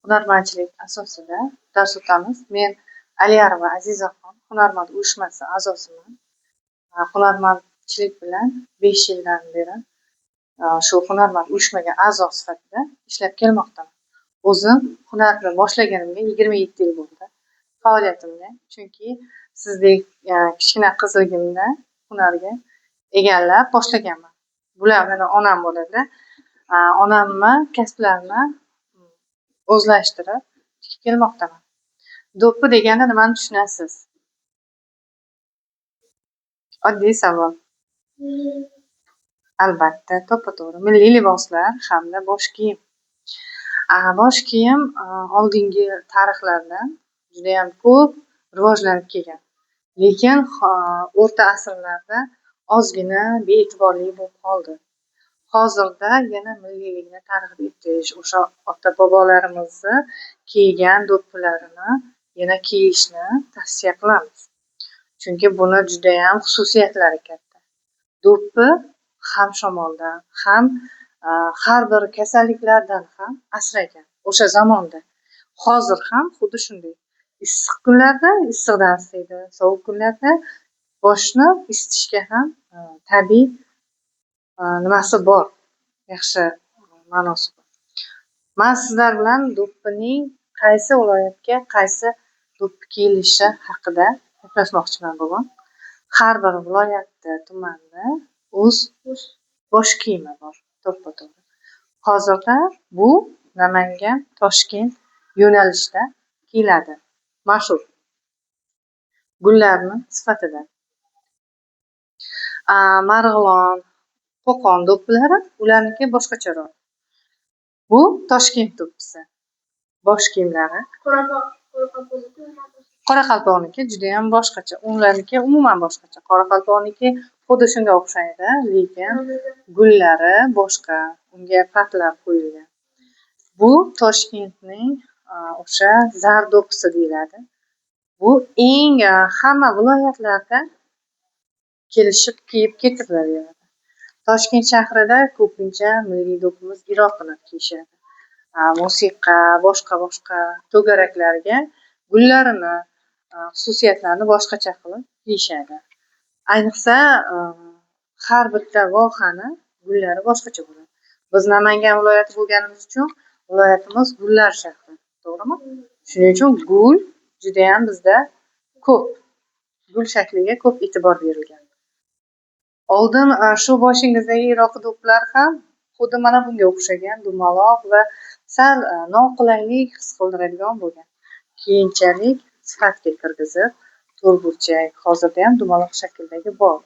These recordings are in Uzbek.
Hunarmandchilik asosida dars o'tamiz. Men Aliyarova Azizaxon, Hunarmand uyushmasi a'zosiman. Hunarmandchilik bilan 5 yildan beri shu Hunarmand uyushmaga a'zo sifatida ishlab kelmoqdaman. O'zim hunarni boshlaganimga 27 yil bo'ldi faoliyatimga. Chunki sizdek kichkina qizligimda hunarga egallab boshlaganman. Bular meni onam bo'ladi. Onamni kasblarini o'zlashtirib tikib kelmoqdaman. Do'ppi deganda nimani tushunasiz? Oddiy savol. Albatta, to'ppa-to'g'ri. Milliy liboslar hamda bosh kiyim. Bosh kiyim oldingi tarixlardan judayam ko'p rivojlanib kelgan. Lekin o'rta asrlarda ozgina bee'tiborlik bo'lib qoldi. Hozirda yana milliylikni targ'ib etish, o'sha ota-bobolarimizni kiygan do'ppilarini yana kiyishni tavsiya qilamiz. Chunki buni judayam xususiyatlari katta. Do'ppi ham shamoldan, ham har bir kasalliklardan ham asragan o'sha zamonda. Hozir ham xuddi shunday. Issiq kunlarda issiqdan asraydi, sovuq kunlarda boshni isitishga ham tabiiy nimasi bor, yaxshi ma'nosi bor. Man sizlar bilan do'ppining qaysi viloyatga qaysi do'ppi kiyilishi haqida gaplashmoqchiman bugun. Har bir viloyatda, tumanda o'z bosh kiyimi bor, to'ppa-to'g'ri. Hozirda bu Namangan, Toshkent yo'nalishida kiyiladi. Mashhur gullarni sifatida. Marg'ilon, Qo'qon do'ppilari ularniki boshqacharoq. Bu Toshkent do'ppisi. Bosh kiyimlari. Qoraqalpoqniki judayam boshqacha. Ularniki umuman boshqacha. Qoraqalpoqniki xuddi shunga o'xshaydi, lekin gullari boshqa, unga patlar qo'yilgan. Bu Toshkentning o'sha zar do'ppisi deyiladi. Bu eng hamma viloyatlarda kelishib kiyib ketilaveradi. Toshkent shahrida ko'pincha milliy do'ppimiz iroqini kiyishadi. Musiqa, boshqa-boshqa to'garaklarga gullarini, xususiyatlarini boshqacha qilib kiyishadi. Ayniqsa, har bitta vohani gullari boshqacha bo'ladi. Biz Namangan viloyati bo'lganimiz uchun viloyatimiz gullar shahri, to'g'rimi? Shuning uchun gul judayam bizda ko'p. Gul shakliga ko'p e'tibor berilgan. Oldin shu boshingizdagi iroqi do'ppilar ham xuddi mana bunga o'xshagan dumaloq va sal noqulaylik his qildiradigan bo'lgan. Keyinchalik sifatga kirgizib, to'rtburchak, hozirda ham dumaloq shakldagi bor.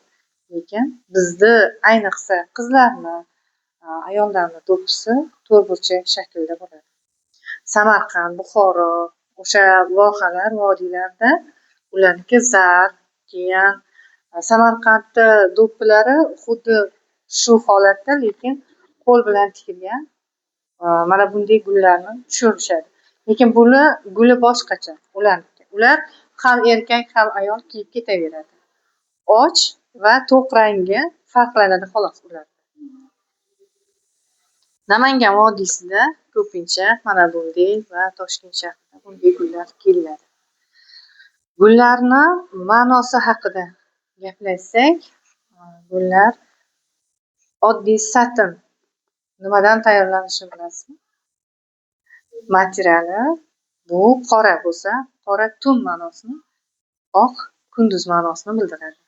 Lekin bizni ayniqsa qizlarni, ayollarni do'ppisi to'rtburchak shaklda bo'ladi. Samarqand, Buxoro, o'sha vohalar, vodiylarda ularniki zar, keyin Samarqandda do'ppilari xuddi shu holatda, lekin qo'l bilan tikilgan mana bunday gullarni tushirishadi. Lekin buni guli boshqacha ularniki. Ular ham erkak, ham ayol kiyib ketaveradi. Och va to'q rangi farqlanadi xolos ular. Namangan vodiysida ko'pincha mana bunday va Toshkent shahrida bunday gullar kiyiladi. Gullarni ma'nosi haqida gaplashsak, gullar oddiy satin nimadan tayyorlanishini bilasizmi? Materiali bu qora bo'lsa, qora tun ma'nosini, oq kunduz ma'nosini bildiradi.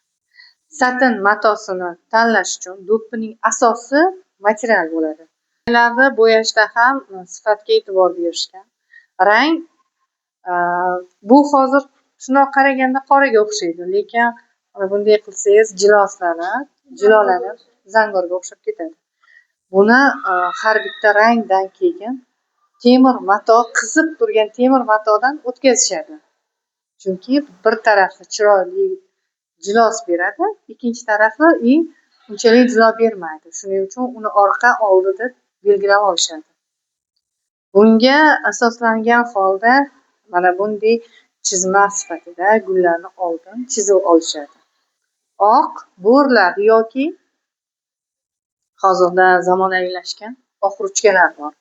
Satin matosini tanlash uchun do'ppining asosi material bo'ladi. Ranglarni bo'yashda ham sifatga e'tibor berishgan. Rang bu hozir shundoq qaraganda qoraga o'xshaydi, lekin mana bunday qilsangiz jiloslanib, jilolanib zangorga o'xshab ketadi. Buni har bitta rangdan keyin temir mato, qizib turgan temir matodan o'tkazishadi. Chunki bir tarafi chiroyli jilos beradi, ikkinchi tarafi unchalik jilo bermaydi. Shuning uchun uni orqa oldida belgilab olishadi. Bunga asoslangan holda mana bunday chizma sifatida gullarni oldin chizib olishadi. Oq bo'rlar yoki hozirda zamonaviylashgan oq ruchkalar bor.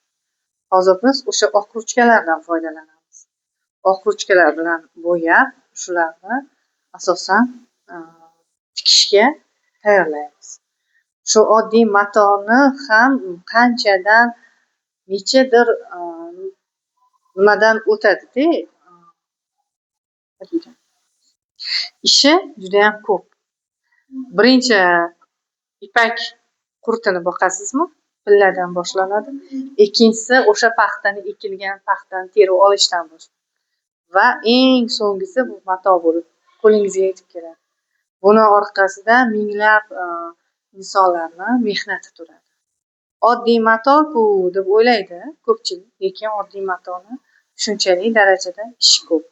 Hozir biz o'sha oq ruchkalardan foydalanamiz. Oq ruchkalar bilan bo'yab, shularni asosan tikishga tayyorlaymiz. Shu oddiy matoni ham qanchadan nechadir nimadan o'tadi-da, ishi judayam ko'p. Birinchi ipak qurtini boqasizmi? Pilladan boshlanadi. Ikkinchisi o'sha paxtani, ekilgan paxtani terib olishdan boshlanadi. Va eng so'nggisi bu mato bo'lib qo'lingizga yetib keladi. Buni orqasida minglab insonlarni mehnati turadi. Oddiy mato-ku deb o'ylaydi ko'pchilik, lekin oddiy matoni shunchalik darajada ishi ko'p.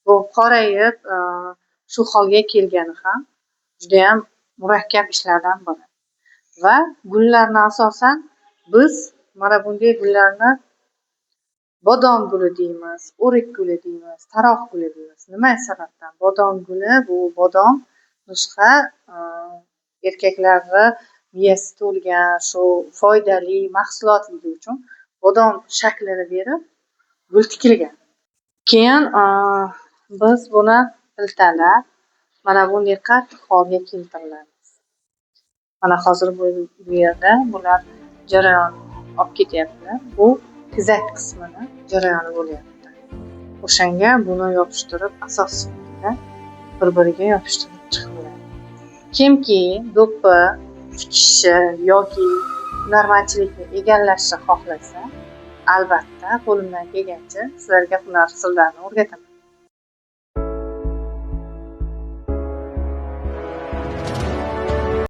Bu qorayib shu holga kelgani ham judayam murakkab ishlardan biri. Va gullarni asosan biz mana bunday gullarni bodom guli deymiz, o'rik guli deymiz, taroq guli deymiz. Nima sababdan? Bodom guli bu bodom nusxa erkaklarni miyasi to'lgan shu foydali mahsulotligi uchun bodom shaklini berib gul tikilgan. Keyin biz buni piltalab mana bunday qattiq holga keltirilamiz. Mana hozir bu yerda bular jarayon olib ketyaptilar. Bu tizak qismini jarayoni bo'lyapti. O'shanga buni yopishtirib, asos sifatida bir-biriga yopishtirib chiqiladi. Kimki do'ppi tikishi yoki hunarmandchilikni egallashni xohlasa, albatta qo'limdan kelgancha sizlarga hunar sirlarini o'rgataman.